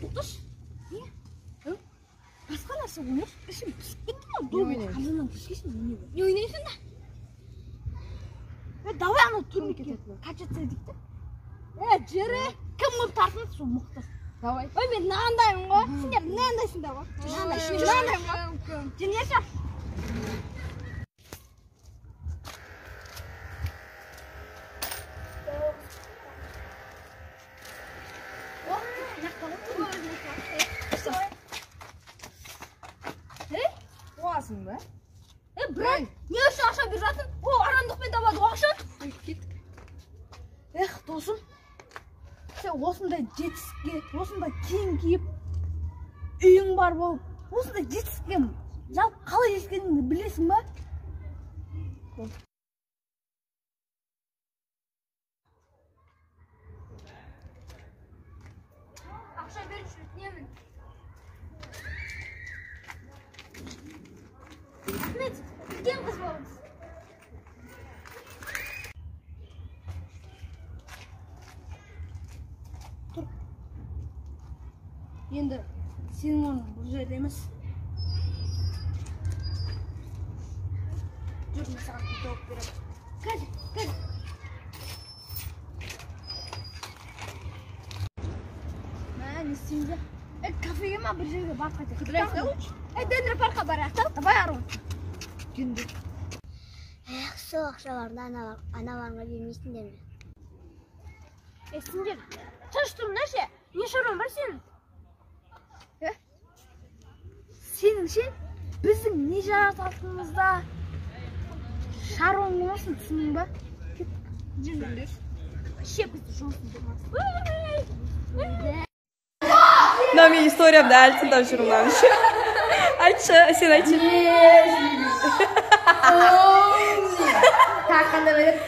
Тоқташы. Не? Басқа нәрсе ойнайық. Ішім пісіп кетті ма? Қамзаннан кешкесін не бар? Не ойнайсың да? Давай анау турникке качаться етейік та. Жері, кім көп тартынды, сол мықты. Давай. Ой, мен мынандаймын ғой. Сендер мынандайсыңдар ғой. Мынандаймын ғой. Жеңеші. Қуасың ба? Брат, не үшін ақша беріп жатсың? О, арандықпен табады ғой ақша. Кеттік. Эх, досым, сен осындай жетістікке, осындай киім киіп, үйің бар болып, осындай жетістікке жалпы қалай жеткеніңді білесің ба? Ақша беруші өтінемін. Рахмет, үлкен қыз болыңыз. Тұр. Енді сенің орның бұл жерде емес. Жүр, мен саған тауып беремін. Қазір, қазір. Мә, не істейміз? Кафеге ма бір жерге барып қайтайық. Қыдырайық та лучше. Дендропаркқа барайық та. Давай, Арун. Эх, сол ақшаларды аналарыңа бермейсіңдер ме? Сендер, тыныш тұрыңдар ше. Не шаруаң бар сенің? Сенің ше, біздің не жарататынымызда шаруаң болмасын, түсіндің ба? Жүріңдер. Ше, бізді жұмысын болмасын. Мынау менің историямды әлі тыңдап жүрмін мынаны. Айтшы, сен айтшы. Тағы қандай бар еді?